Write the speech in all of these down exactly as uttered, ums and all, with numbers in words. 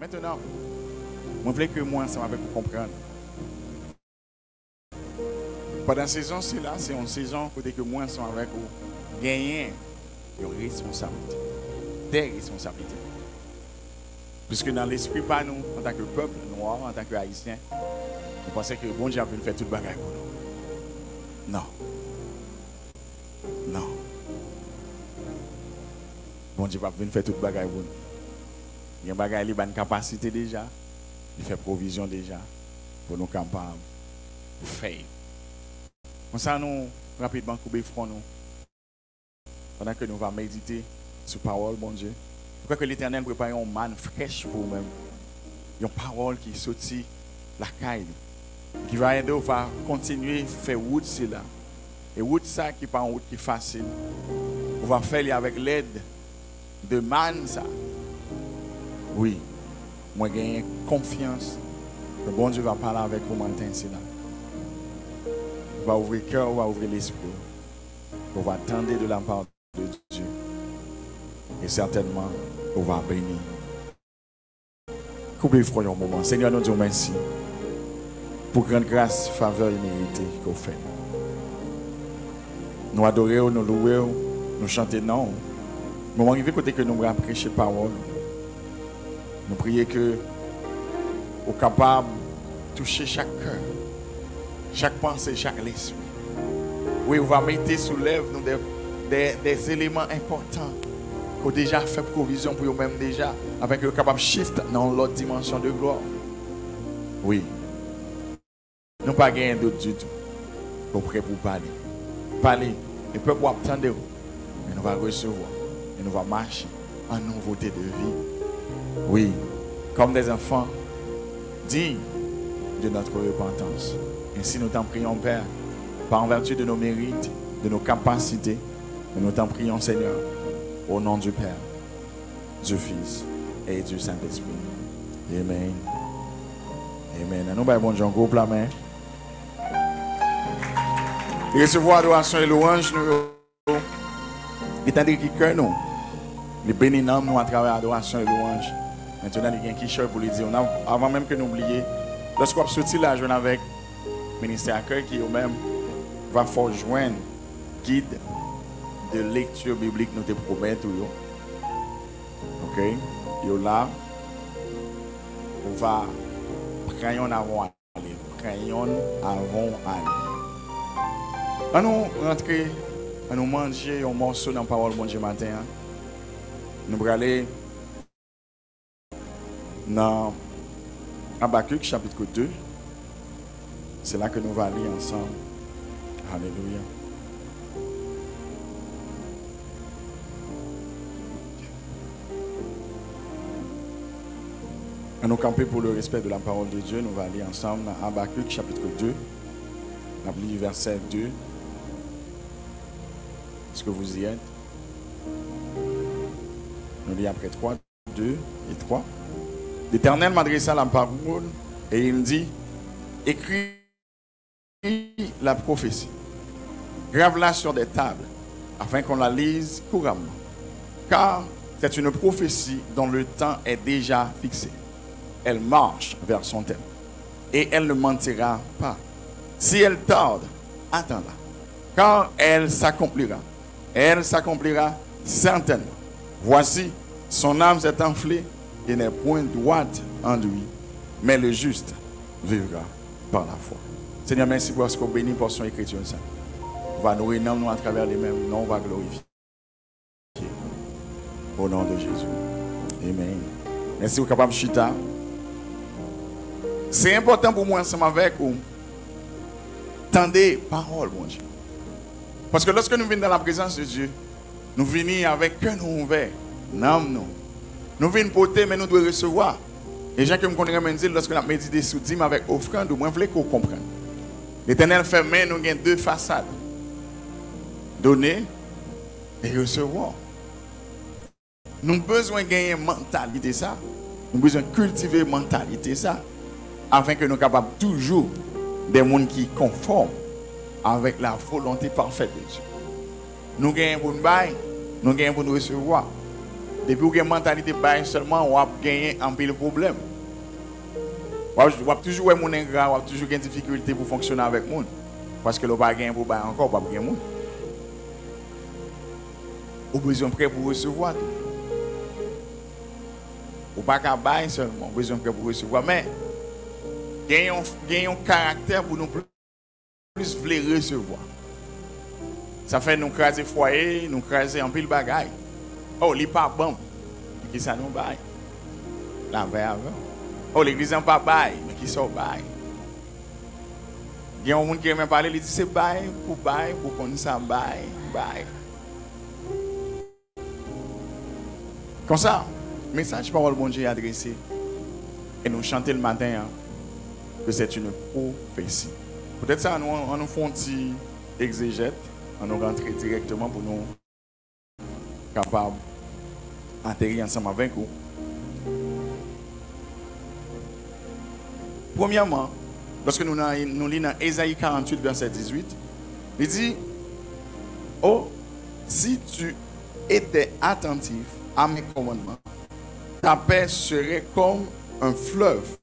Mentnan, mwen vle ke mwen ansanm avèk ou konprann. Pandan sezon sila, se yon sezon kote ke mwen ansanm avèk ou genyen yon responsablite, de responsablite. Piske nan lespri pa nou, antanke pèp nwa, antanke Ayisyen, nou panse ke Bondye ap vin fè tout bagay pou nou. Non. Non. Bondye p ap vin fè tout bagay pou nou. Gen bagay li ba n kapasite deja, li fè pwovizyon deja pou nou kapab fè yo. Konsa nou rapidman koube fwon nou pandan ke nou va medite sou pawòl Bondye. Nou kwè ke Letènèl prepare yon mann frèch pou ou menm. Yon pawòl ki soti lakay li, ki va ede w va kontinye fè wout sila. E wout sa ki pa yon wout ki fasil, ou va fè li avèk lèd de mann sa. Wi, mwen genyen konfyans ke Bondye va pale avèk ou maten sila. Ou va ouvri kè w, ou va ouvri lespri w. Ou va tande de la part de Dieu. E sètènman, ou va beni. Koube fwon yon moman. Senyè, nou di w mèsi pou grann gras, favè imerite ke w fè nou. Nou adore w, nou louwe w, nou chante non w. Moman rive kote ke nou pral preche pawòl ou. Nou priye ke ou kapab touche chak kè, chak panse, chak lespri. Wi, ou va mete sou lèv nou de, de, de eleman enpòtan ke w deja fè pwovizyon pou yo menm deja, afin ke yo kapab shift nan yon lòt dimansyon de glwa. Wi. Nou pa genyen dout ditou ke w prè pou w pale. Pale, e pèp ou ap tande w. E nou va resevwa, e nou va mache an nouvote de vi. Wi, comme des enfants dignes de notre repentance. Ainsi, nous t'en prions, Père, pas en vertu de nos mérites, de nos capacités, mais nous t'en prions, Seigneur, au nom du Père, du Fils et du Saint-Esprit. Amen. Amen. Ann nou bay Bondye yon gwo pla men. Li resevwa adorasyon e lwanj nou yo. Li tande kri kè nou. Li beni nanm nou atravè adorasyon e lwanj. Mentnan, li gen kichòy pou li di w. Nan, avan menm ke nou bliye, lòske w ap soti la jwenn avèk ministè akèy ki yo menm va fè w jwenn gid de lekti biblik nou te pwomèt ou yo. Oke? Yo la. Ou va pran yonn avan w ale. Pran yonn avan w ale. Ann nou rantre, ann nou manje yon mòso nan pawòl Bondye maten an. Nou prale nan Abakik, chapit de. Se la ke nou va li ansanm. Alelouya. Ann nou kanpe pour le respect de la parole de Dieu. Nou va li ansanm nan Abakik, chapit de. N ap li vèsè de. Est-ce que vous y êtes? Nou li apre twa. Deux et trois. L'Éternel m'adressa la parole et il dit, écris la prophétie, grave-la sur des tables, afin qu'on la lise couramment. Car c'est une prophétie dont le temps est déjà fixé. Elle marche vers son terme, et elle ne mentira pas. Si elle tarde, attends-la, car elle s'accomplira. Elle s'accomplira certainement. Voici, son âme s'est enflée et n'est point droite en lui, mais le juste vivra par la foi. Senyè, mèsi paske w beni pòsyon ekriti sa. Ou va nouri nanm nou atravè li menm, non w va glorifye. Au nom de Jésus. Amen. Mèsi, ou kapab chita. Se enpòtan pou mwen ansanm avèk ou tande pawòl Bondye. Paske lòske nou vin dans la présence de Dieu, nou vini avèk kè nou ouvè, nanm nou. Nou vin pote, men nou dwe resevwa. E jan ke m konn renmen di l, lòske n ap medite sou dim avèk ofrann, mwen vle ke w konprann. Letènèl fè men nou gen de fasad. Done e resevwa. Nou bezwen genyen mantalite sa. Nou bezwen kiltive mantalite sa. Afin ke nou kapab toujou de moun ki konfòm avèk la volonte pafèt de Dye. Nou genyen pou n bay, nou genyen pou n resevwa. Depi w gen mantalite bay sèlman, w ap genyen anpil pwoblèm. W ap, w ap toujou wè moun engra, w ap toujou gen difikilte pou fonksyone avèk moun. Paske lè w pa genyen pou bay ankò, w p ap gen moun. Ou bezwen prè pou resevwa tou. Ou pa ka bay sèlman, ou bezwen prè pou resevwa. Men, gen yon, gen yon karaktè pou nou plis vle resevwa. Sa fè nou kraze fwaye, nou kraze anpil bagay. Oh, li pa ban m. Men kisa nou bay? Lapè avè w. Oh, legliz lan pa bay. Men kisa w bay? Gen yon moun ki renmen pale, li di se bay pou bay, pou konn sa bay, bay. Konsa, mesaj pawòl Bondye adrese, e nou chante l maten an, ke c'est une prophétie. Poutèt sa, nou, an nou fè yon ti egzejèt, an nou rantre dirèkteman pou nou kapab ateri ansanm avèk ou. Premyèman, lòske nou nan, nou li nan Ezayi karanntuit, vèsè dizuit, li di, oh, si tu étais attentif à mes commandements, ta paix serait comme un fleuve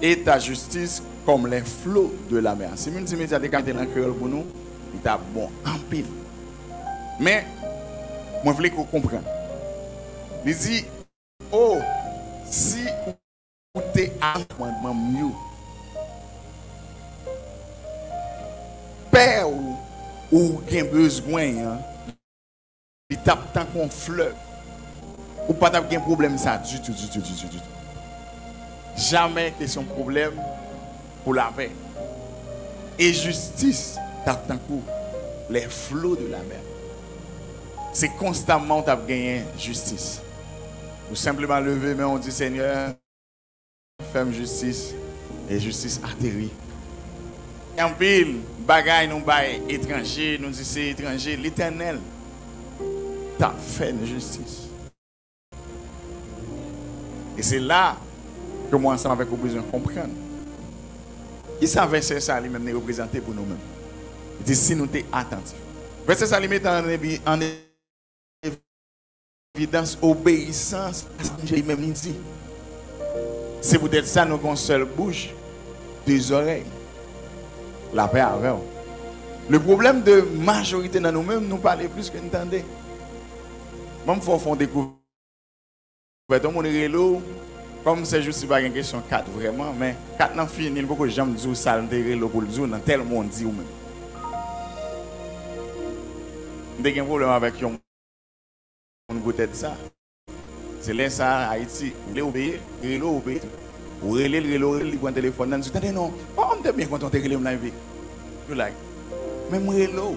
et ta justice comme les flots de la mer. Si m di medya te ka mete l an kreyòl pou nou, li t ap bon anpil. Men, mwen vle ke w konprann. Li di, oh, si ou te aprann kòmandman m yo, pè ou, ou gen bezwen an, li t ap tankou yon flèv. Ou pa t ap gen pwoblèm sa ditou, ditou, ditou, ditou. Jamè kesyon pwoblèm pou lapè. E jistis t ap tankou les flots de la mer. Se konstamman w t ap genyen jistis. Ou senpleman leve men w di, Senyè, fè m jistis, e jistis ateri. Gen anpil bagay nou bay etranje, nou di se etranje, Letènèl t ap fè n jistis. E se la ke mwen ansanm avèk ou bezwen konprann. Kisa vèsè sa li menm li reprezante pou nou menm? Li di si nou te atantif. Vèsè sa li mete an evi-, an evidans obeyisans a sa Bondye li menm li di. Se poutèt sa nou gen yon sèl bouch, de zòrèy. Lapè avè w. Le pwoblèm de majorite nan nou menm, nou pale plis ke n tande. Ban m fè w fè yon dekouvèt. Yon moun rele w, kòm sèjousi pa gen kesyon kat vrèman, men kat nan fini, li poko janm di w sa l te rele w pou l di w nan tèl moun di w menm. M te gen pwoblèm avèk yon moun poutèt sa. Se lè sa a, Ayiti, ou vle obeye, li rele w, obeye tou. Ou rele l, rele w, rele l, li pran telefòn nan, li di, tande non, oh, m te byen kontan w te rele m la, epi, you like, men m rele w.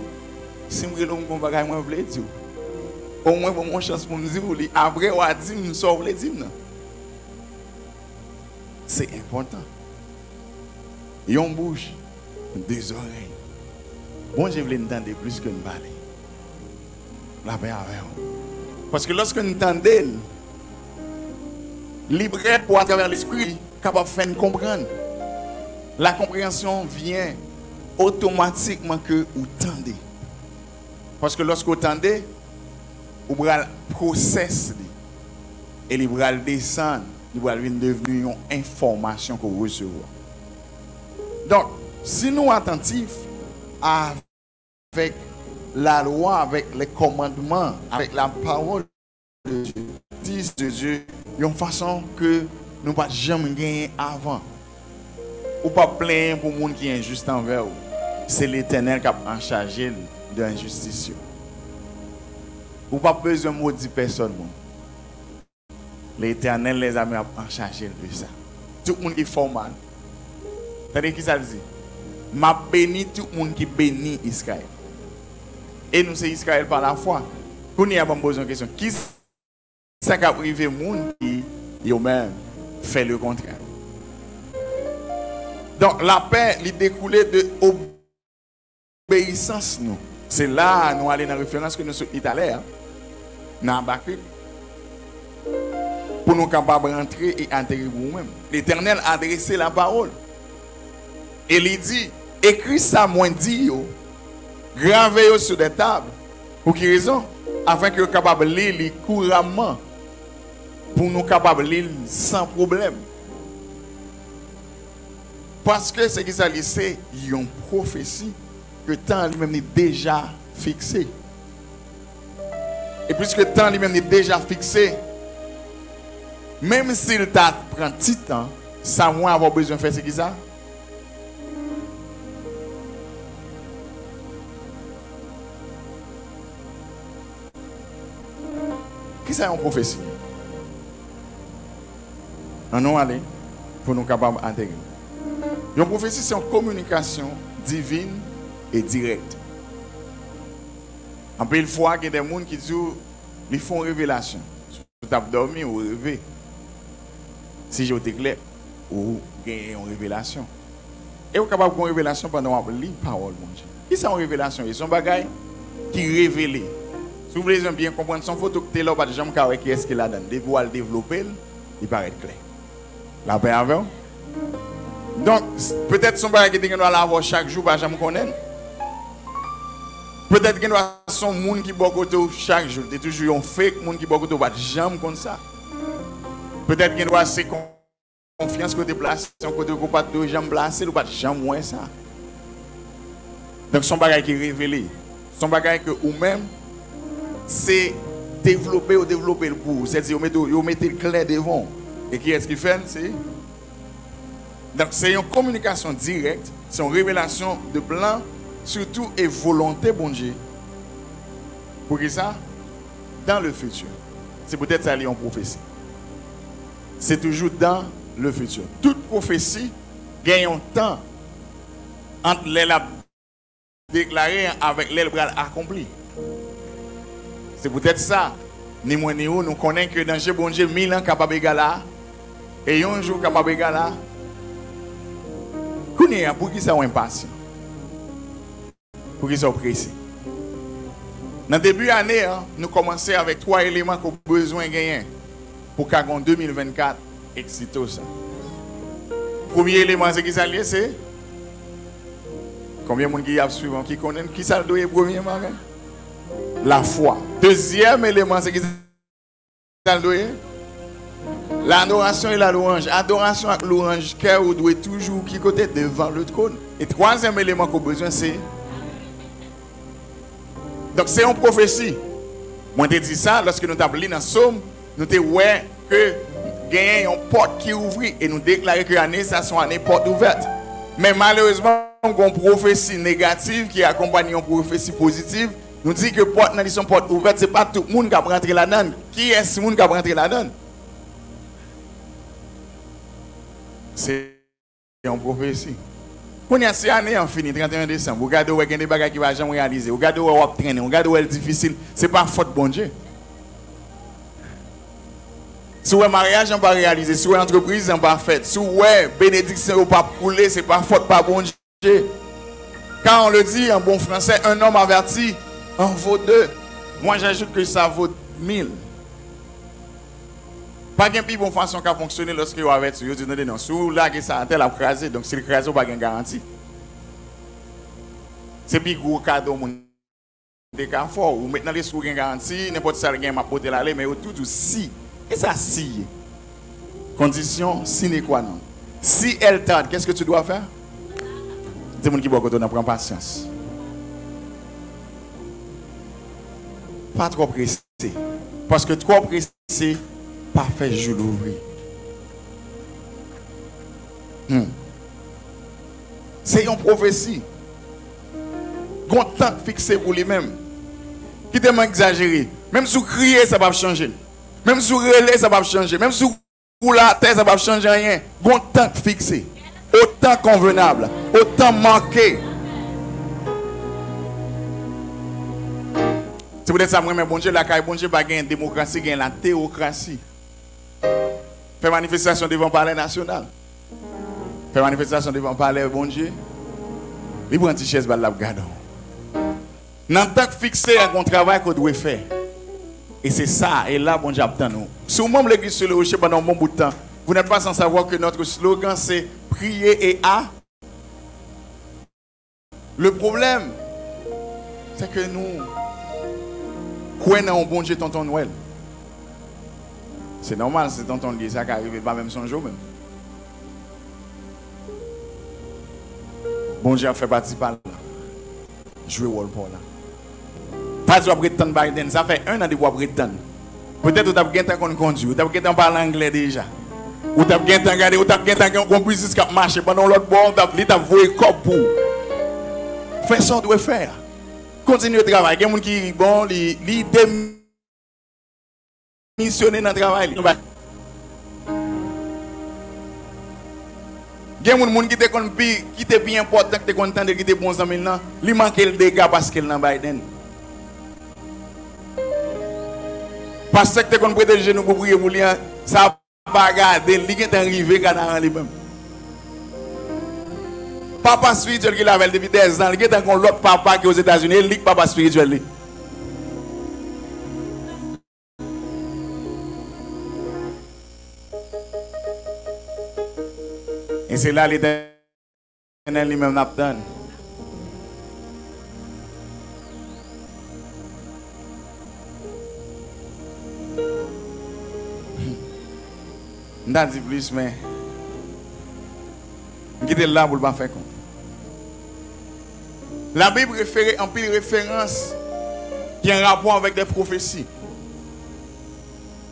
Si m rele w, m gon bagay mwen vle di w. Omwen ban m yon chans pou m di w li, apre w a di m sa w vle di m nan. Se enpòtan. Yon bouch, de zòrèy. Bondye vle n tande plis ke n pale. Lapè avè w. Paske lòske n tande l, li prè pou atravè lespri li kapab fè n konprann. La compréhension vient automatiquement ke ou tande. Paske lòske w tande, ou pral pwosès li. E li pral desann, li pral vin devni yon enfòmasyon ke w resevwa. Donk, si nou atantif avèk lalwa, avèk les commandements, avèk la parole de Dieu, dis de Dieu, yon fason ke nou pa t janm genyen avan. Ou p ap plenyen pou moun ki enjis anvè w. Se Letènèl k ap anchaje l de enjistis yo. Ou p ap bezwen modi pèsòn moun. Letènèl lèzame ap anchaje l de sa. Tout moun ki fè w mal. Tande kisa l di. M ap beni tout moun ki beni Izrayèl. E nou se Izrayèl pa lafwa. Kounye a ban m poze yon kesyon. Kisa k ap rive moun ki yo menm fè lekontrè? Donk, lapè, li dekoule de obeyisans nou. Se la a nou ale nan referans ke nou sot li talè a, nan Abakik, pou nou kapab rantre e ateri pou ou menm. Letènèl adrese lapawòl. E li di, ekri sa mwen di yo, grave yo sou de tab. Pou ki rezon? afin ke yo kapab li li kouramman, pou nou kapab li l san pwoblèm. Paske se ki sa li se, yon pwofesi ke tan li menm li deja fikse. E piske tan li menm li deja fikse, menm si l ta pran ti tan, sa mwen avè w bezwen fè se ki sa? Ki sa yon pwofesi? Ann nou ale pou nou kapab ateri. Yon pwofesi se yon kominikasyon divin e dirèk. Anpil fwa, gen de moun ki di w li fè yon revelasyon. Si w t ap dòmi, ou reve. Si je w te klè, ou genyen yon revelasyon. E ou kapab gen yon revelasyon pandan w ap li pawòl Bondye. Ki sa yon revelasyon ye? Se yon bagay ki revele. Si w bezwen byen konprann, se yon foto ki te la, ou pa t janm ka wè kiyès ki ladan l. Depi w al devlope l, li parèt klè. Lapè avè w. Donk, s- petèt se yon bagay ki te gen dwa la avè w chak jou, pa janm konnen l. Petèt gen dwa se yon moun ki bò kote w chak jou. Te toujou yon fake moun ki bò kote w, pa t janm konn sa. Petèt gen dwa se kon- konfyans kote plase, yon kote ke w pa t dwe janm plase l, ou pa t janm wè sa. Donk, se yon bagay ki revele. Se yon bagay ke ou menm, se devlope, yo devlope l pou ou. Sètadi, yo mete, yo mete l klè devan w. E kiyès ki fè l? Se. Donk, se yon kominikasyon dirèk, se yon revelasyon de plan, sitou e volonte Bondye. Poukisa? Dans le futur. Se poutèt sa li yon pwofesi. Se toujou dans le futur. Tout pwofesi gen yon tan ant lè l ap deklare an avèk lè l pral akonpli. Se poutèt sa, ni mwen ni ou, nou konnen ke nan je Bondye, mil an kapab egal a, e yon jou kapab egal a. Kounye a, poukisa w enpasyan? Poukisa w prese? Nan debi ane an, nou kòmanse avèk twa eleman ke w bezwen genyen pou w ka gen yon de mil vennkat eksitosa. Premye eleman, se ki sa l ye? Se konbyen moun ki ap swiv an ki konnen ki sa l dwe ye premyeman? Lafwa. Dezyèm eleman, se ki sa l dwe ye? Ladorasyon e la louwanj. Adorasyon ak louwanj, kè ou dwe toujou ki kote? Devan le twòn. E twazyèm eleman ke w bezwen, se Donk, se yon pwofesi. Mwen te di sa lòske nou t ap li nan Sòm, nou te wè ke genyen yon pòt ki ouvri e nou deklare ke ane sa se yon ane pòt ouvèt. Men malerezman, gen yon pwofesi negatif ki akonpanye yon pwofesi pozitif. Nou di ke pòt nan li se yon pòt ouvèt, se pa tout moun k ap rantre ladan l. Kiyès moun k ap rantre ladan l? Se yon pwofesi. Kounye a, si ane an fini, trannteyen desanm, ou gade w wè gen de bagay ki pa janm reyalize, ou gade w wè w ap trennen, ou gade w wè l difisil, se pa fòt Bondye. Si w wè maryaj lan pa reyalize, si w wè antrepriz lan pa fèt, si w wè benediksyon yo p ap koule, se pa fòt pa Bondye. Car on le dit en bon français, un homme averti en vaut deux. Moi, j'ajoute que ça vaut mille. Pa gen pi bon fason ka fonksyone lòske yo avèti w. Yo di, tande non, si w lage sa atè, l ap kraze. Donk, si l kraze, w pa gen garanti. Se pi gwo kado moun te ka fè w. Ou met nan lespri w gen garanti, nenpòt sa l gen, m ap pote l ale, men yo tou di w si. E sa si ye? Condition sine qua non. Si elle tarde, qu'est-ce que tu dois faire? Di moun ki bò kote w nan, pran pasyans. Pa twò prese. Paske twò prese pa fè jou louvri. Hmm. Se yon pwofesi. Gon tan k fikse pou li menm. Kite m egzajere. Menm si w kriye, sa p ap chanje. Menm si w rele, sa p ap chanje. Menm si w koule atè, sa p ap chanje anyen. Gon tan k fikse. Au temps convenable. Au temps marqué. Se poutèt sa m renmen Bondye, lakay Bondye pa gen demokrasi, gen la teyokrasi. Fè manifestasyon devan Palè Nasyonal. Fè manifestasyon devan Palè Bondye. Li pran ti chèz ba l, l ap gade w. Nan tan k fikse a, gen yon travay ke w dwe fè. E se sa, e la Bondye ap tann ou. Si w manm Legliz sou le Rocher pandan yon bon bout tan, vous n'êtes pas sans savoir que notre slogan c'est prier et à Le problème, c'est que nous Kwè nan yon Bondye tonton Nwèl. Se nòmal, se tonton l ye, sa ka rive, l pa menm sonje w menm. Bondye ap fè pati pa l la. Jwe wòl pa w la. Pa di w ap ret tann Biden, sa fè en an depi w ap ret tann. Petèt ou t ap gentan konn kondui, ou t ap gentan pale anglè deja. Ou t ap gentan gade, ou t ap gentan gen yon biznis k ap mache pandan yon lòt bò, w t ap, li t ap voye kòb pou ou. Fè sa w dwe fè a. Kontinye travay. Gen moun ki, bon, li, li demisyone nan travay li. Gen moun, moun ki te konn pi, ki te pi enpòtan, ki te konn tande, ki te bon zanmi l lan, li manke l dega paske l nan Biden. Pastè ki te konn prete l jenou pou priye pou li an, sa pa gade l, li gentan rive kanaran li menm. Papa espirityèl ki la avè l depi dèzan, li gentan gen yon lòt papa ki Ozetazini, e li k papa espirityèl li. E se la Letènèl li menm n ap tann. M ta di plis, men m kite l la pou l pa fè kont. Labib refere anpil referans ki an rapò avèk de pwofesi.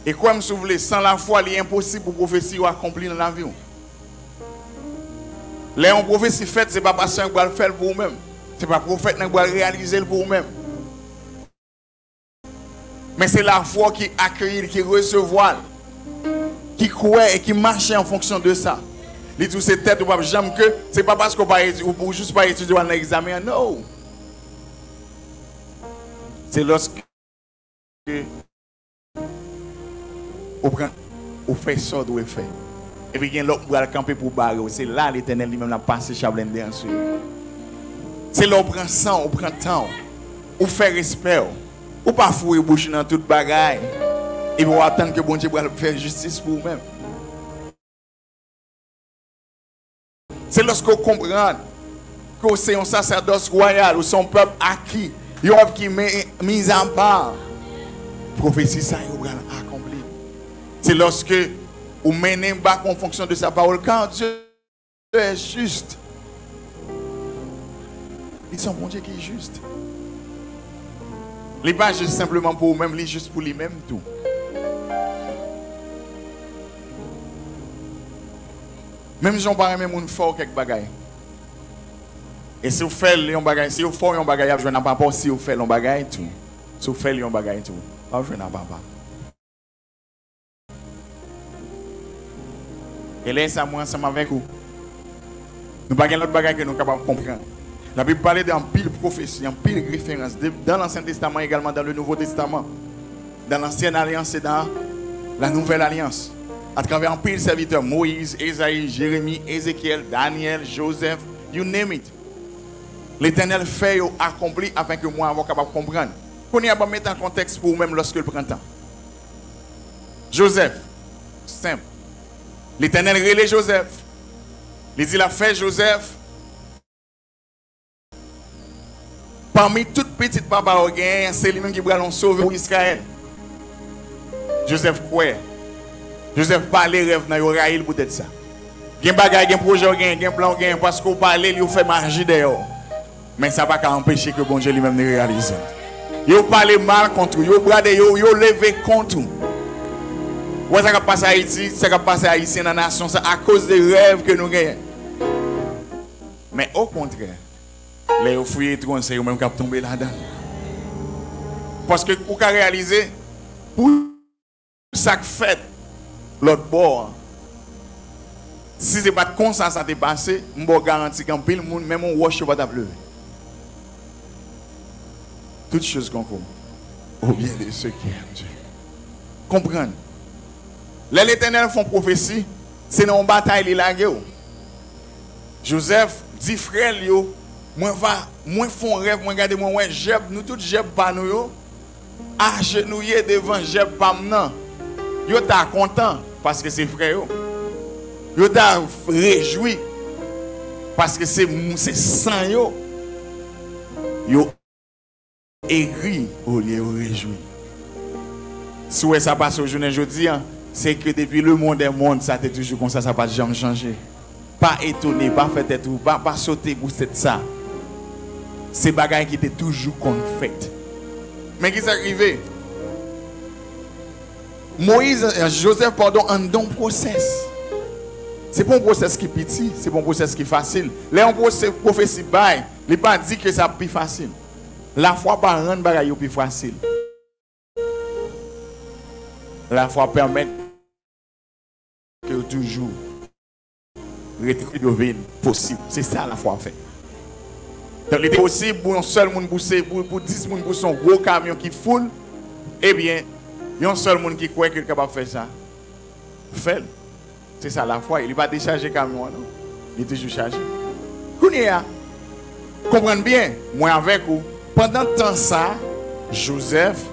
E kwè m si w vle, san lafwa, li enposib pou pwofesi yo akonpli nan lavi w. Lè yon pwofesi fèt, se pa pastè an k pral fè l pou ou menm. Se pa pwofèt nan k pral reyalize l pou ou menm. Men se lafwa w ki akeyi l, ki resevwa l, ki kwè e ki mache an fonksyon de sa. Li di w se tèt ou p ap janm ke, se pa paske w pa eti-, ou, ou jis pa etidye w al nan egzamen an, no. Se lòske ou pran, ou fè sa w dwe fè. Epi gen lòt moun pral kanpe pou bare w. Se la Letènèl li menm l ap pase chablende an sou yo. Se lè w pran san w, ou pran tan w, ou fè respè w. Ou pa foure bouch ou nan tout bagay. Epi w atann ke Bondye pral fè jistis pou ou menm. Se lòske w konprann ke w se yon sasèdòs wayal, ou se yon pèp aki, yon pèp ki mi-, mizapa. Pwofesi sa yo pral akonpli. Se lòske ou mennen bak an fonksyon de sa pawòl, car Dieu est juste. Li se yon Bondye ki jis. Li pa jis senpleman pou ou menm, li jis pou li menm tou. Menm jan w pa renmen moun fè w kèk bagay. E si w fè l yon bagay, si yo fè w yon bagay, y ap jwenn apa pa w si yo fè l yon bagay tou. Si w fè l yon bagay tou, w ap jwenn apa pa. E lè sa, mwen ansanm avèk ou, nou pa gen lòt bagay ke nou kapab konprann. Labib pale de anpil pwofesi, anpil referans, de, dans l'Ancien Testament, également dans le Nouveau Testament, dans l'Ancienne Alliance et dans la Nouvelle Alliance, atravè anpil sèvitè, Moyiz, Ezayi, Jeremi, Ezekyèl, Danyèl, Jozèf, you name it. Letènèl fè yo akonpli afin ke mwen avè w kapab konprann. Kounye a, ban m mete an kontèks pou ou menm lòske l pran tan. Jozèf, senp. Letènèl rele Jozèf. Li di l ap fè Jozèf. Pami tout pitit papa yo genyen, se li menm ki pral yon sovè pou Izrayèl. Jozèf kwè. Jozèf pale rèv nan, yo rayi l poutèt sa. Gen bagay, gen pwojè w genyen, gen plan w genyen, paske w pale l, yo fè maji dèyè w. Men sa pa ka anpeche ke Bondye li menm li reyalize. Yo pale mal kont ou, yo brade yo, yo leve kont ou. Ou wè sa k ap pase Ayiti, sa k ap pase Ayisyen nan nasyon sa, akoz de rèv ke nou genyen. Men okontrè, lè yo fouye twou an, se yo menm k ap tonbe ladan l. Paske ou ka reyalize, pou sa k fèt lòt bò an, si se pa t konsa sa te pase, m ba w garanti gen anpil moun, menm yon wòch yo pa t ap leve. Toutes choses concourent au bien de ceux qui aiment Dieu. Konprann. Lè Letènèl fè yon pwofesi, se nan yon batay li lage w. Jozèf di frè l yo, mwen va, mwen fè yon rèv, mwen gade, mwen wè jèb, nou tout jèb pa nou yo, ajenouye devan jèb pa m nan. Yo ta kontan, paske se frè yo. Yo ta rejwi, paske se mou-, se san yo. Yo egri olye yo rejwi. Si w wè sa pase w jounen jodi a, se ke depi le monde est monde, sa te toujou konsa, sa pa t janm chanje. Pa etone, pa fè tèt ou, pa, pa sote pou tèt sa. Se bagay ki te toujou konn fèt. Men ki sa k rive? Moyiz, eh, Jozèf, padon, anndan yon pwosès. Se pa yon pwosès ki piti, se pa yon pwosès ki fasil. Lè yon pwose-, pwofesi bay, li pa di ke sa ap pi fasil. Lafwa pa rann bagay yo pi fasil. Lafwa pèmèt ke yo toujou rete yo vin posib. Se sa lafwa fè. Donk, li te posib pou yon sèl moun pouse, pou, pou dis moun pouse yon gwo kamyon ki full, ebyen, yon sèl moun ki kwè ke l kapab fè sa, fè l. Se sa lafwa ye. Li pa dechaje kamyon an, non. Li toujou chaje. Kounye a, konprann byen, mwen avèk ou. Pandan tan sa, Jozèf,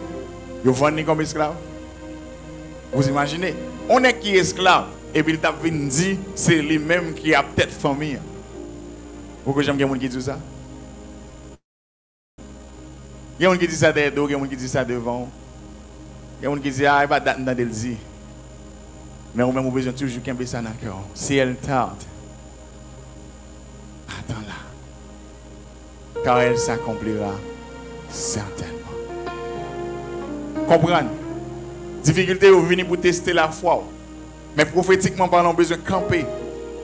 yo vann li kòm esklav. Vous imaginez? On nèg ki esklav, epi l t ap vin di se li menm ki ap tèt fanmi an. Poko janm gen moun ki di w sa? Gen moun ki di sa dèyè do w, gen moun ki di sa devan w. Gen moun ki di, "A, e pa dat m tande l di." Men ou menm, ou bezwen toujou kenbe sa nan kè w. Si elle tarde, attends-la, car elle s'accomplira certainement. Konprann, difikilte yo vini pou teste lafwa w. Men pwofetikman palan, w bezwen kanpe.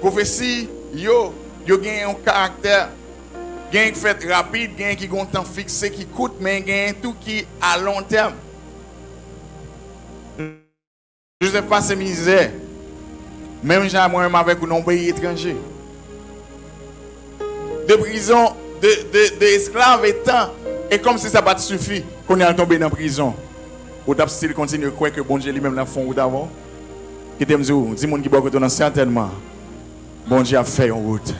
Pwofesi yo, yo gen yon karaktè. Gen ki fèt rapid, gen ki gon tan fikse ki kout, men gen tou ki a lon tèm. Jozèf pase mizè, menm jan mwen menm avèk ou nan yon peyi etranje. De prizon, de, de, de esklav etan, e kòmsi sa pa t sifi, kounye a l tonbe nan prizon. Ou t ap still kontinye kwè ke Bondye li menm l ap fè yon wout avè w? Kite m di w, di moun ki bò kote w nan, sètènman, Bondye ap fè yon wout.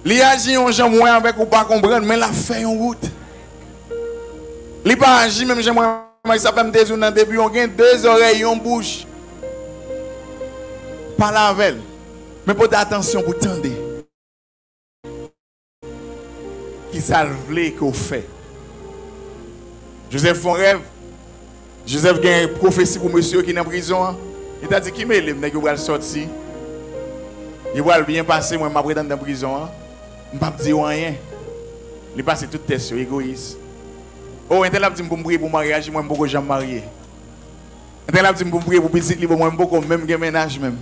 Li aji yon jan mwen avèk ou pa konprann, men l ap fè yon wout. Li pa aji menm jan mwen avèk sa fè m te di w nan debi, yon gen de zòrèy, yon bouch. Pale avè l, men pote atansyon pou tande. Ki sa l vle ke w fè? Jozèf fè yon rèv. Jozèf gen pwofesi pou mesye yo ki nan prizon an. Li ta di, "Ki mele m, nèg yo pral sòti. Yo pral byen pase, mwen m ap ret anndan prizon an. M p ap di yo anyen." Li pase tout tès yo, egoyis. O, entèl ap di m pou m priye pou maryaj li, mwen m poko janm marye. Entèl ap di m pou m priye pou pitit li, bon, mwen m poko menm gen mennaj menm.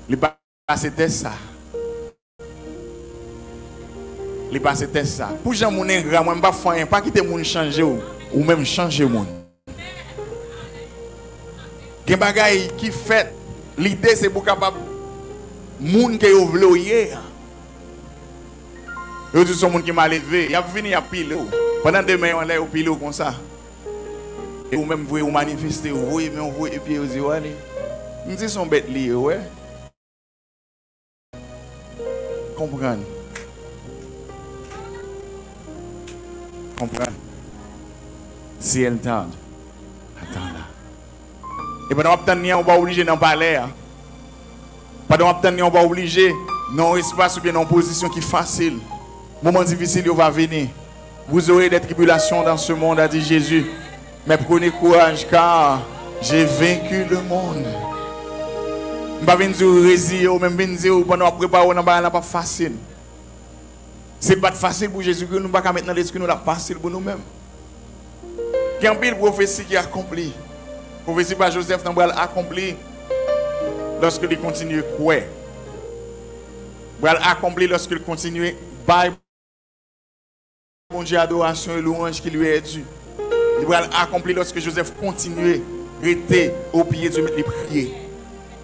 Li pa pase tès sa. Li pase tès sa. Pou jan moun engra, mwen m p ap fè anyen. Pa kite moun chanje w. Ou menm chanje moun. Gen bagay ki fèt, lide se pou kapab moun ke yo vle w ye a. Yo di w se yon moun ki maledve, y ap vini, y ap pile w. Pandan de men yo anlè, yo pile w konsa. E ou menm vre, ou manifeste, ou voye men w, voye pye, yo di w ale. M di se yon bèt li ye, w wè. Konprann. Konprann. Si elle tarde, attends-la. E pandan w ap tann li an, ou pa oblije nan palè a. Pandan w ap tann li an, ou pa oblije nan yon espas oubyen nan yon pozisyon ki fasil. Moman difisil yo va vini. Vous aurez des tribulations dans ce monde, a di Jezi. Mais prenez courage, car j'ai vaincu le monde. M pa vin di w reziye w, men m vin di w pandan w ap prepare w nan bagay la, p ap fasil. Se pa t fasil pou Jezikri, nou pa ka met nan lespri nou l ap fasil pou nou menm. Gen anpil pwofesi ki akonpli. Pwofesi pa Jozèf nan pral akonpli lòske li kontinye kwè. Pral akonpli lòske l kontinye bay Bondye adorasyon e lwanj ki li è di. Li pral akonpli lòske Jozèf kontinye rete o pye di Mèt, li priye.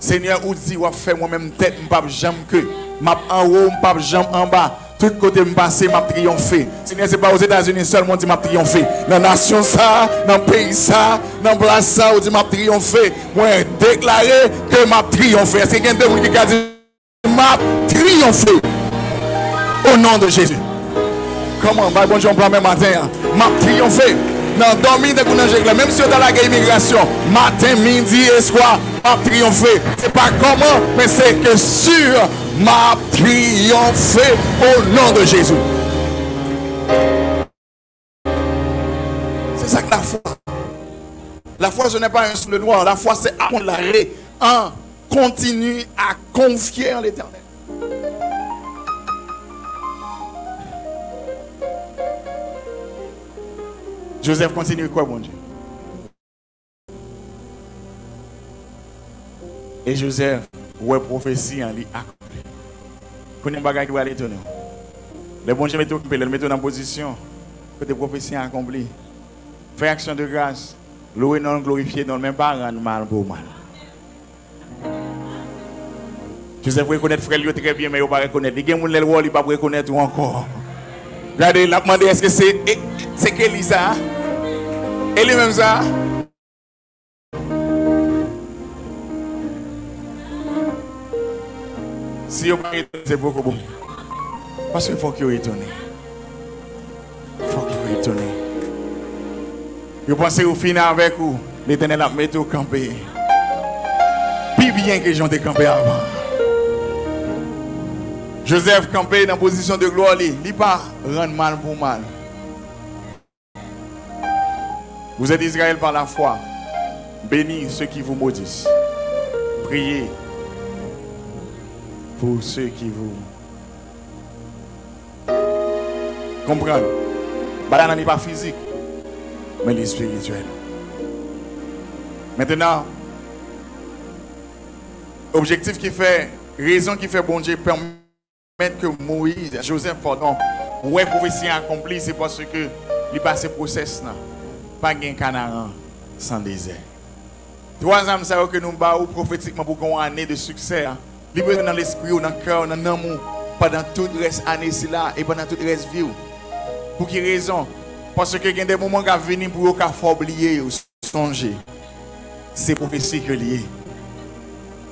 Senyè, ou di w ap fè mwen menm tèt, m p ap janm ke. M ap anwo, m p ap janm anba. Tout kote m pase, m ap triyonfe. Senyè, se pa Ozetazini sèlman w di m ap triyonfe. Nan nasyon sa a, nan peyi sa a, nan plas sa a, ou di m ap triyonfe. Mwen deklare ke m ap triyonfe. Èske gen de moun ki ka di, "M ap triyonfe o non de Jezi"? Kòman? Bay Bondye yon pla men maten an. M ap triyonfe. Nan dòmi tankou nan je klè. Menm si yo ta lage imigrasyon, maten, midi, eswa, m ap triyonfe. Se pa kòman, men se ke si m ap triyonfe o non de Jezi. Se sa k lafwa. La foi, ce n'est pas un sous le noir. La foi, c'est à la raie. Hein? Continue à confier en l'Éternel. Joseph kontinye kwè Bondye. E Joseph wè pwofesi an li akonpli. Kounye a, yon bagay ki pral etone w. Lè Bondye mete w kanpe, lè l mete w nan pozisyon kote pwofesi an akonpli, fè aksyon de gras, lwe non l, glorifye non l, men pa rann mal pou mal. Joseph rekonèt frè l yo trè byen, men yo pa rekonèt li. Gen moun lè l wè w, li p ap rekonèt ou ankò. Gade, l ap mande, èske se, e, se Keli sa a? E li menm sa a? Si yo pa etone, se poko bon. Paske fòk yo etone. Fòk yo etone. Yo panse yo fini avèk ou. Letènèl ap mete w kanpe pi byen ke jan w te kanpe avan. Joseph kanpe nan pozisyon de glwa li. Li pa rann mal pou mal. Vous êtes Israël par la foi. Bénis ceux qui vous maudissent. Priez pour ceux qui vous... Konprann. Batay la li pa fizik, men li espirityèl. Mentnan, objektif ki fè, rezon ki fè Bondye pèmèt ke Moyiz, Joseph, padon, wè pwofesi an akonpli, se paske li pase pwosès lan. Pa gen Kanaran san dezè. Twa zam sa yo ke nou ba ou pwofetikman pou gen yon ane de siksè a, li bezwen nan lespri w, nan kè w, nan nanm ou, pandan tout rès ane sila e pandan tout rès vi w. Pou ki rezon? Paske gen de moman k ap vini pou yo ka fè w bliye yo. Sonje, se pwofesi ke li ye.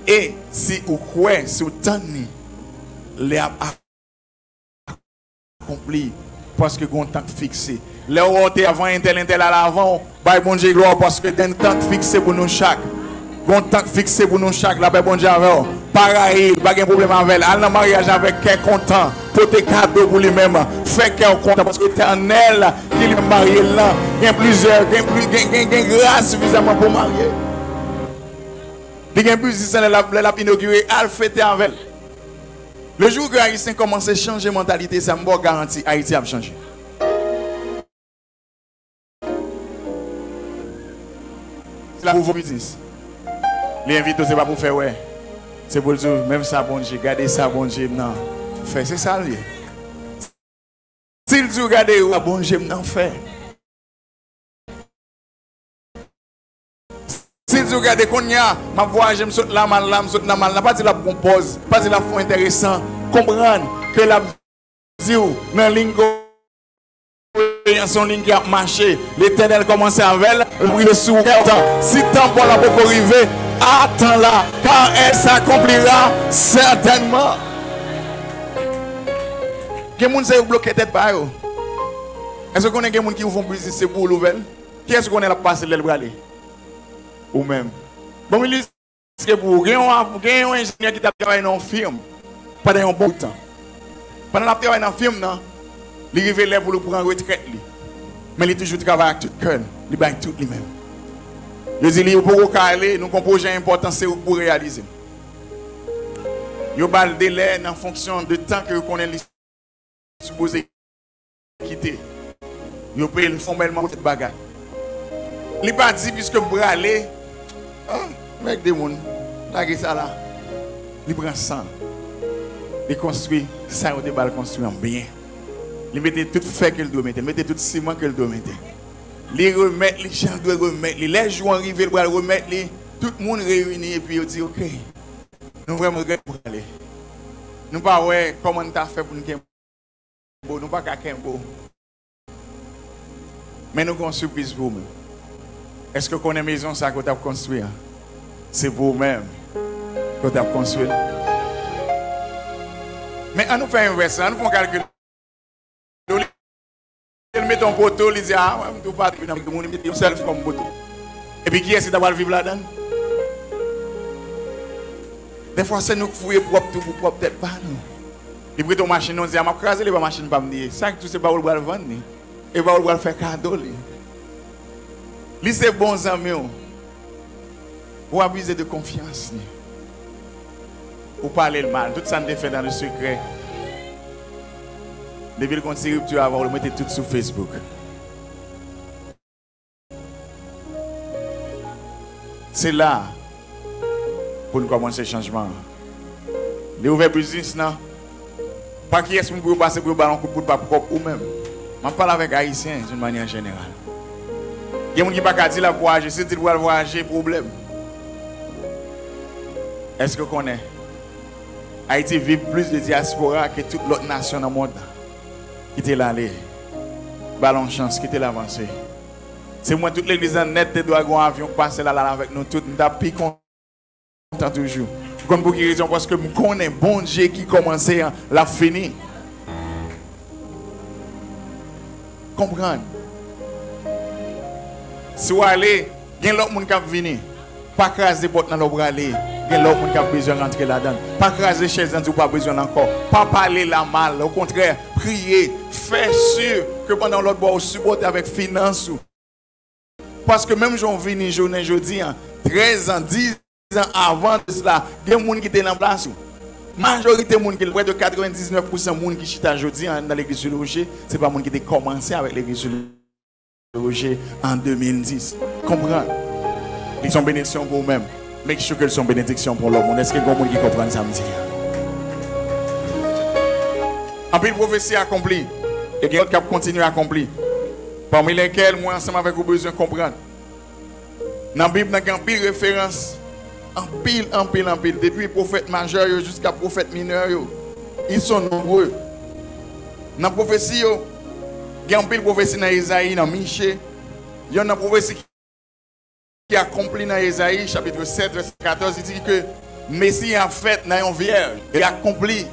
E si ou kwè, si ou tann li, li ap akonpli, paske gon tan k fikse. Lè w wè w te avan entèl, entèl al avan w, bay Bondye glwa paske gen tan k fikse pou nou chak. Gon tan k fikse pou nou chak, lapè Bondye avè w. Pa rayi l, pa gen pwoblèm avè l. Al nan maryaj avèk kè kontan, pote kado pou li menm. Fè kè w kontan paske Letènèl ki li menm marye l lan, gen plizyè, gen pli, gen, gen, gen gras sifizèman pou marye. Li gen biznis lè l ap, lè l ap inogire, al fete avè l. Le jou ke Ayisyen kòmanse chanje mantalite sa, m ba w garanti, Ayiti ap chanje. Se la pou vo biznis. Li envite w, se pa pou fè wè. Se pou l di w, menm sa Bondye, gade sa Bondye m nan fè. Se sa l ye. Si l di w, gade sa Bondye m nan fè. Si l di w, gade, kounye a, m ap vwayaje, m sot la, m al la, m sot la, m al la, pa di l ap pran pòz, pa di l ap fè w enteresan. Konprann ke l ap di w nan liy koyans, yon liy ki ap mache. Letènèl kòmanse avè l, l ap rive sou ou. Si tan pa w la poko rive, attends-la, car elle s'accomplira certainement. Gen moun se yo bloke tèt pa yo. Èske w konnen gen moun ki ouvri yon biznis, se pou ou l ouvè l? Kiyès ou konnen l ap pase lè l prale? Ou menm. Bon, m iliske pou ou. Gen yon, gen yon enjenyè ki t ap travay nan yon fim pandan yon bon tan. Pandan l ap travay nan fim nan, li rive lè pou l pran retrèt li. Men li toujou travay ak tout kè l. Li bay tout li menm. Yo di li, ou poko ka ale, nou gon pwojè enpòtan, se ou k pou reyalize l. Yo ba l delè nan fonksyon de tan ke yo konnen li sipoze kite. Yo peye l fòmèlman pou tout bagay. Li pa di, piske m prale, ah, nèg de moun, lage sa la. Li pran san l. Li konstwi sa yo te ba l konstwi an byen. Li mete tout fè ke l dwe mete, li mete tout siman ke l dwe mete. Li remèt li jan l dwe remèt li. Lè jou an rive, l pral remèt li. Tout moun reyini epi yo di, oke, nou vrèman regrèt nou prale. Nou pa wè kòman n ta fè pou n kenbe w, nou pa ka kenbe w. Men nou gen yon sipriz pou ou menm. Èske w konnen mezon sa ke w t ap konstwi an? Se pou ou menm ke w t ap konstwi l. Men ann nou fè envès la, ann nou fè yon kalkil. Olye l mete yon poto, li di, a, mwen, m tou pa vin avèk moun, li mete yon sèl kòm poto. Epi kiyès ki ta pral viv ladan l? Dèfwa, se nou k fouye pwòp twou pou pwòp tèt pa nou. Li prete w machin nan, w di, a, m ap kraze li, e pa machin pa m li ye. Sa k di w se pa ou l pral vann li. E pa ou l pral fè kado li. Li se bon zanmi w. Ou abize de konfyans li. Ou pale l mal. Tout sa n te fè dans le secret. Depi l gen yon ti ripti avè w, l mete tout sou Facebook. Se la pou n kòmanse chanjman an. Li ouvè biznis nan. Pa kiyès moun pou yo pase pou yo ba l yon kout poud pa pwòp ou menm. M ap pale avèk Ayisyen d'une manière générale. Gen moun ki pa ka di l ap vwayaje, si l di l pral vwayaje, pwoblèm. Èske w konnen Ayiti viv plis de dyaspora ke tout lòt nasyon nan mond lan? Kite l ale. Ba l yon chans, kite l avanse. Se mwen, tout legliz lan nèt te dwe gen yon avyon k pase la, l al avèk nou tout. M t ap pi kontan toujou. Ou konn pou ki rezon? Paske m konnen Bondye ki kòmanse an, l ap fini. Konprann. Si w ale, gen lòt moun k ap vini. Pa kraze pòt lan lè w prale. Gen lòt moun k ap bezwen rantre ladan l. Pa kraze chèz lan, di w pa bezwen l ankò. Pa pale l mal. Okontrè, priye. Fè si ke pandan w lòt bò, w sipòte avèk finans ou. Paske menm jan w vini jounen jodi an, trèz an, diz an avan de sela, gen moun ki te nan plas ou. Majorite moun ki, près de quatre-vingt-dix-neuf pour cent moun ki chita jodi an nan legliz sou le woche, se pa moun ki te kòmanse avèk legliz sou le woche an de mil dis. Konprann. Li se yon benediksyon pou ou menm. Make sure ke l se yon benediksyon pou lòt moun. Èske gen moun ki konprann sa m di a? Anpil pwofesi akonpli. E gen lòt k ap kontinye akonpli. Pami lèkèl mwen ansanm avèk ou bezwen konprann. Nan Bib nan gen anpil referans. Anpil, anpil, anpil. Depi pwofèt majè yo jiska pwofèt minè yo. Ils sont nombreux. Nan pwofesi yo, gen anpil pwofesi nan Ezayi, nan Miche. Yonn nan pwofesi ki akonpli nan Ezayi, chapit sèt, vèsè katòz, li di ke Mesi a fèt nan yon vyèj. Li akonpli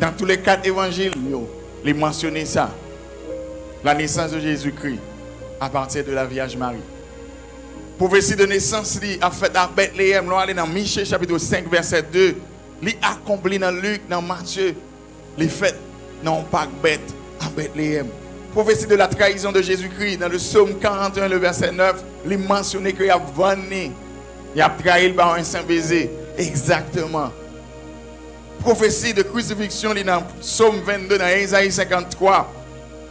nan tou le kat evanjil yo. Li mansyone sa. La naissance de Jésus-Christ à partir de la Vierge Marie. Pwofesi de nesans li ap fèt a Betleyèm. Lè w ale nan Miche, chapit senk, vèsè de, li akonpli nan Lik, nan Matye. Li fèt nan yon pak bèt a Betleyèm. Pwofesi de la trahison de Jésus-Christ dans le psaume quarante et un, le verset neuf, li mansyone ke y ap vann li, y ap trayi l pa yon senp eze. Egzakteman. Pwofesi de krisifiksyon li nan Sòm vennde, nan Ezayi senkanntwa,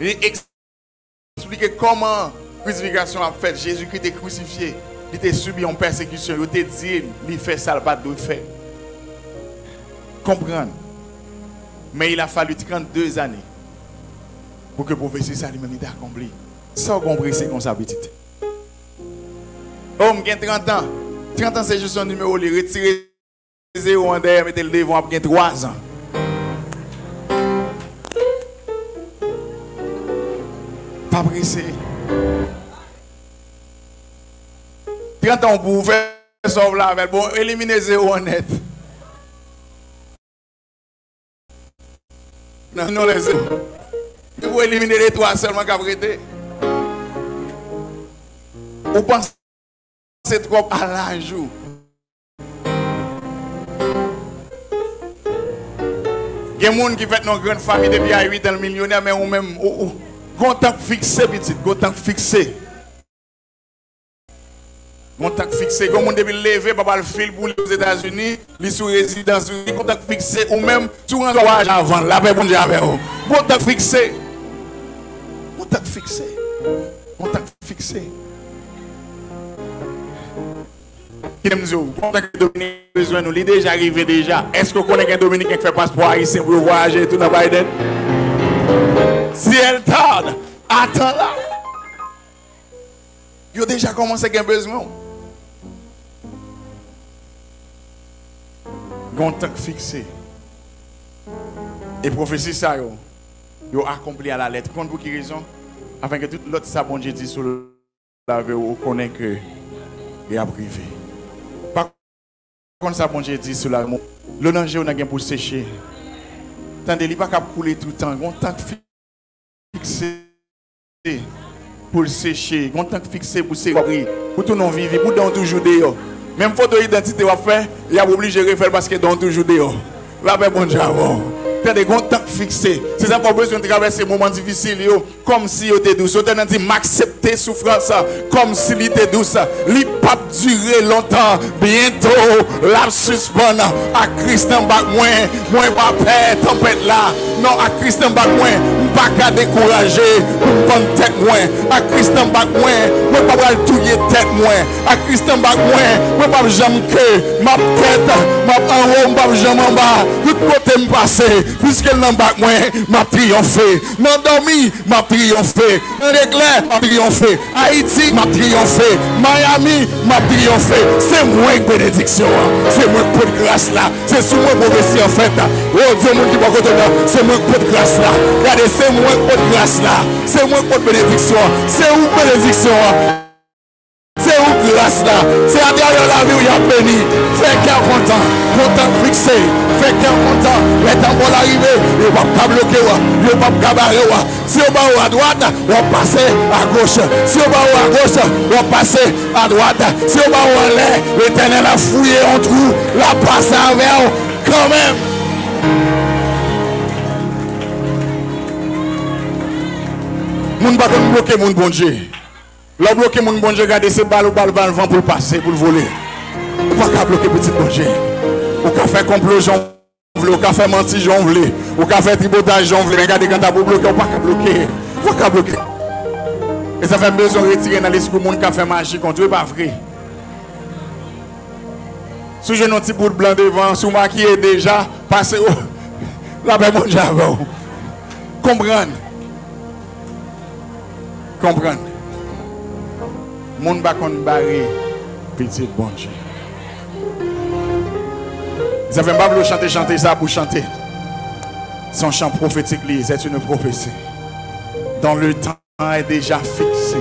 li eksplike kòman krisifikasyon ap fèt. Jezikri te krisifye, li te sibi yon pèsekisyon, yo te di l li fè sa l pa t dwe fè. Konprann. Men il a fallu trannde ane pou ke pwofesi sa li menm li te akonpli. Sa w gen w prese konsa, pitit? O, m gen trant an. Trant an se jis yon nimewo, li retire zewo an dèyè, mete l devan, w ap gen twa zan. Pa prese. Trant an w pou w fè sa w vle avè l. Bon, elimine zewo an nèt. Nan non lè zewo. Se pou elimine de twa sèlman k ap rete. Ou panse twòp a laj ou. Gen moun ki fèt nan yon grann fanmi depi a uit an l milyonè, men ou menm, ou, ou, gon tan k fikse, pitit, gon tan k fikse. Gon tan k fikse, gon moun depi l leve, papa l fil pou li Ozetazini, li sou rezidans li, gon tan k fikse, ou menm, si w rantre w ajan avan l, lapè Bondye avè w. Gon tan k fikse. Gon tan k fikse. Gon tan k fikse. Kite m di w, gon tan ke Dominiken bezwen nou, li deja rive deja. Èske w konnen gen Dominiken k fè paspò ayisyen pou yo vwayaje tou nan Biden? Si elle tarde, attends-la. Yo deja kòmanse gen bezwen w. Gon tan k fikse. E pwofesi sa yo, yo akonpli alalèt. Ou konn pou ki rezon? Afin ke tout lòt sa Bondye di sou lavi w, ou konnen ke y ap rive. Pa konn sa Bondye di sou lavi w. Dlo nan je w nan gen pou seche. Tande, li pa kab koule toutan. Gon tan k fikse pou l seche. Gon tan k fikse pou se pri. Pou tounen yon vivi. Pou dan w toujou deyò. Menm foto idantite w ap fè, y ap oblije refè l paske dan w toujou deyò. Lapè Bondye avè w. Tande, gen yon tan k fikse. Se sa fè w bezwen travèse moman difisil yo kòmsi yo te dous. Yo te nan di, "M aksepte soufrans kòmsi li te dous." Li p ap dire lontan. Byento, l ap sispann. Ak Kris nan bak mwen, mwen pa pè tanpèt la. Non, ak Kris nan bak mwen, m pa ka dekouraje pou m vann tèt mwen. Ak Kris nan bak mwen, mwen pa pral touye tèt mwen. Ak Kris nan bak mwen, mwen p ap janm ke, m ap tèt, m ap anwo, m p ap janm anba. Tout kote m pase, piske l nan bak mwen, m ap triyonfe. Nan dòmi, m ap triyonfe. Nan leklè, m ap triyonfe. Ayiti, m ap triyonfe. Miami, m ap triyonfe. Se mwen k benediksyon an. Se mwen k pot gras la. Se sou mwen pwofesi an fèt. O Dye, moun ki bò kote w nan, se mwen k pot gras la. Gade, se mwen k pot gras la. Se mwen k pot benediksyon an. Se ou k benediksyon an. Se ou gras la. Se atravè lavi w y ap beni. Fè kè w kontan. Kontan fikse. Fè kè w kontan. Lè tanpò w la rive, yo p ap ka bloke w. Yo p ap ka bare w. Si yo ba w adwat, w ap pase agoch. Si yo ba w agoch, w ap pase adwat. Si yo ba w anlè, Letènèl ap fouye yon twou, l ap pase avè w kanmenm. Moun pa konn bloke moun Bondye. Lè w bloke moun Bondye, gade, se ba l ou ba l, ba l van pou l pase, pou l vole. Ou pa ka bloke pitit Bondye. Ou ka fè konplo jan w vle, ou ka fè manti jan w vle, ou ka fè tripotay jan w vle, men gade, kanta pou bloke, ou pa ka bloke. Ou pa ka bloke. E sa fè m bezwen retire nan lespri moun k ap fè maji kont ou, e pa vre. Si w jwenn yon ti bout blan devan, si w makiye deja, pase, o, lapè Bondye avè w. Konprann. Konprann. Moun pa konn bare pitit Bondye. Sa fè m pa vle w chante chante sa pou chante. Se yon chan pwofetik li ye, c'est une prophétie. Dont le temps est déjà fixé.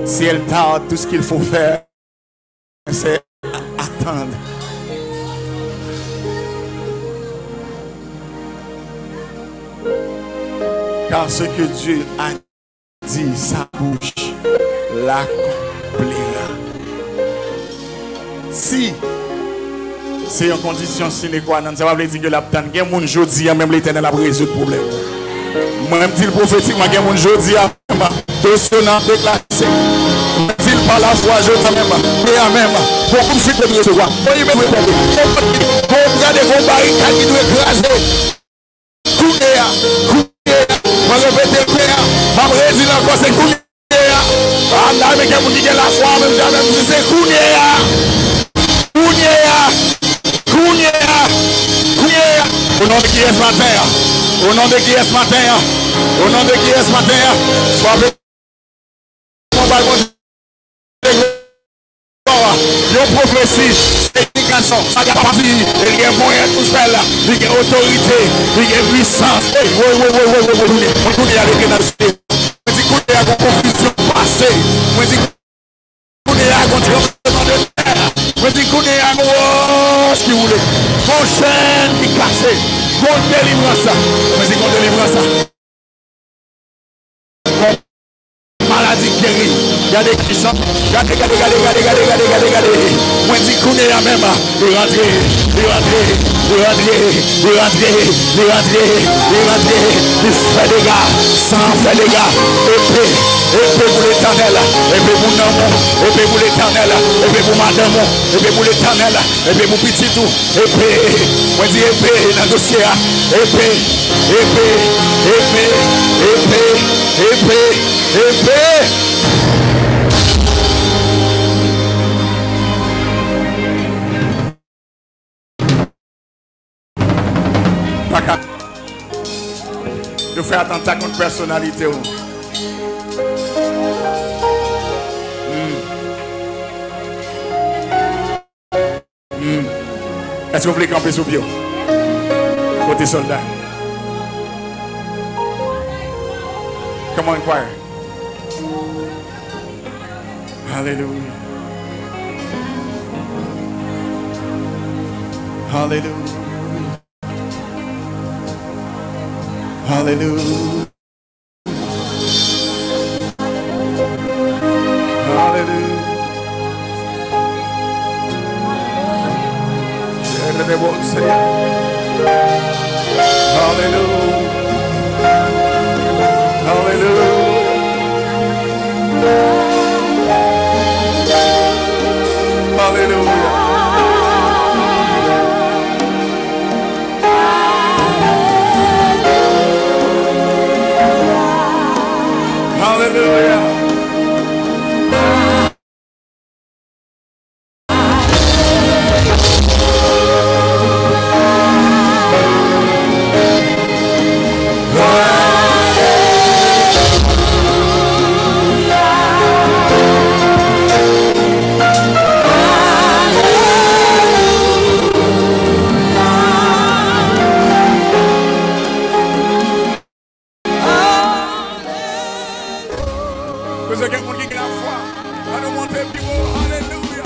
Si elle tarde, tout ce qu'il faut faire, c'est attendre. Car ce que Dieu a dit, sa bouch l'accomplira. Si se yon kondisyon sine qua non, sa pa vle di ke l ap tann. Gen moun jodi a menm Letènèl ap rezoud pwoblèm ou. Mwen menm di l pwofetikman, gen moun jodi a menm, dosye w nan deklase. Mwen di l pa lafwa jodi a menm, kounye a menm, gon kout fil dwe resevwa. Gon imèl dwe tonbe. Gon pòt ki, gon gade, gon barikad ki dwe kraze. Kounye a, kounye a, mwen repete l kounye a, m ap redi l ankò, se kounye a. A, m ta renmen gen moun ki gen lafwa menm jan avè m, di se kounye a. Kounye a, kounye a, kounye a. O non de kiyès maten an? O non de kiyès maten an? O non de kiyès maten an? Frape yon bal Bondye glwa. Yon pwofesi, se li gason, sa gen pati, e li gen mwayen pou fè l, li gen otorite, li gen pwisans. Ey, woy, woy, woy, woy, woy, woy, kounye, kounye a, li gen nan dosye. Mwen di, kounye a, gon konfizyon pase. Mwen di, kounye a, gon tranbleman de tè. Mwen di, kounye a, gon wòch ki woule. Gon chèn ki kase. Gon delivrans. Mwen di, gon delivrans. Maladi geri. Gade kijan. Gade, gade, gade. Mwen di kounye a menm, li rantre, li rantre, li rantre, li rantre, li rantre, li rantre, li fè dega, san fè dega. Epe, epe pou Letènèl, epe pou nonm ou, epe pou Letènèl, epe pou madanm ou, epe pou Letènèl, epe pou pitit ou. Epe, mwen di epe nan dosye a. Epe, epe, epe, epe, epe, epe. Pa ka. Yo fè atanta kont pèsonalite w. Hmm. Hmm. Èske w vle kanpe sou pye w? Kote sòlda? Come on, choir. Hallelujah. Hallelujah. Hallelujah. Hallelujah. Hallelujah. Alelouya. Alelouya. Alelouya. Alelouya. Bezwen gen moun ki gen lafwa. Ann nou monte pi wo. Alelouya.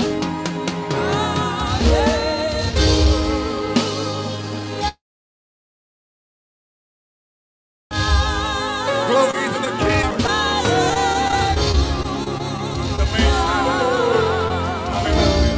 Glory to the King. The Messiah. Alelouya.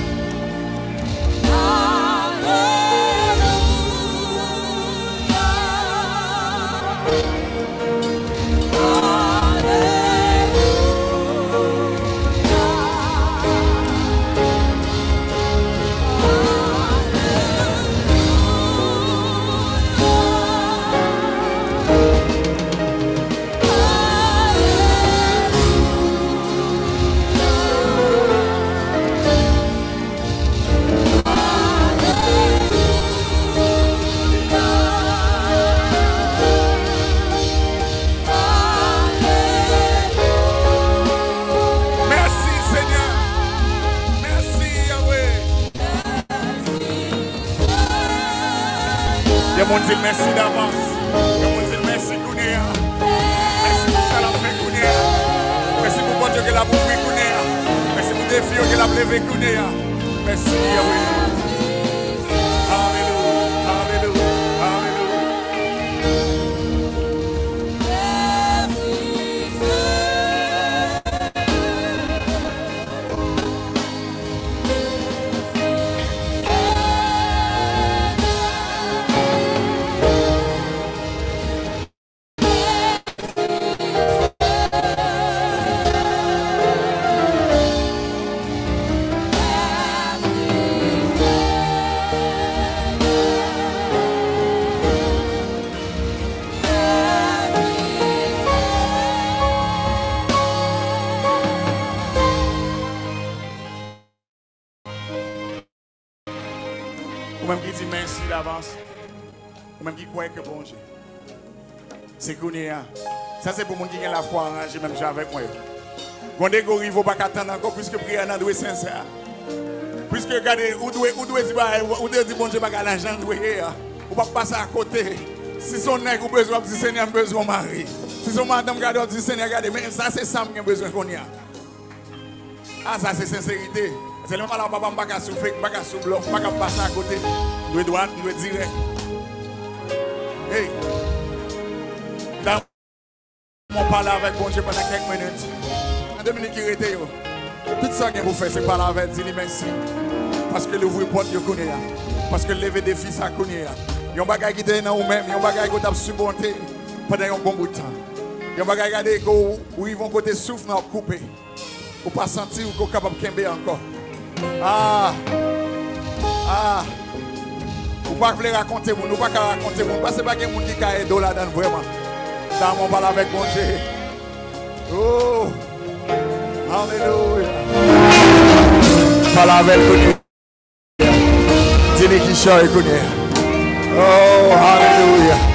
Mèsi, Senyè. Mèsi, Yahweh. Gen moun di l mèsi davans. Gen moun di l mèsi kounye a. Mèsi pou sa l ap fè kounye a. Mèsi pou pòt yo ke l ap ouvri kounye a. Mèsi pou defi yo ke l ap leve kounye a. Mèsi, Yahweh. Alelouya, alelouya, alelouya. Ou menm ki di mèsi davans. Ou menm ki kwè ke Bondye. Se kounye a. Sa se pou moun ki gen lafwa an ranje menm jan avèk mwen yo. Gwande gwo rive w pa ka tann ankò, piske priyè nan dwe sensè. Piske gade, ou dwe, ou dwe di bagay, ou dwe di Bondye bagay la jan l dwe ye a. Ou p ap pase akote. Si se yon nèg ou bezwen, w ap di, "Senyè, m bezwen yon mari." Si se yon madanm, gade, w ap di, "Senyè, gade, men sa se sa m gen bezwen kounye a." A, sa se senserite. Se lè m pale a papa, m pa ka sou fake, m pa ka sou blòf, m pa ka pase akote. M dwe dwat, m dwe dirèk. Hey! Mwen pale avèk Bondye pandan kèk minit. Nan de minit ki rete yo, tout sa w gen pou fè, se pale avè l, di li mèsi. Paske l ouvri pòt yo kounye a. Paske l leve defi sa kounye a. Yon bagay ki te nan ou menm, yon bagay ke w t ap sipòte pandan yon bon bout tan. Yon bagay gade ke w, ou rive yon kote souf nan ap koupe. Ou pa santi w ke w kapab kenbe ankò. Ah! Ah! Ou pa vle rakonte moun, ou pa ka rakonte moun. Paske pa gen moun ki ka ede w ladan l vrèman. Sa mwen pale avèk Bondye. Oh! Alelouya! Pale avè l kounye. Di li ki chay kounye a. Oh, alelouya.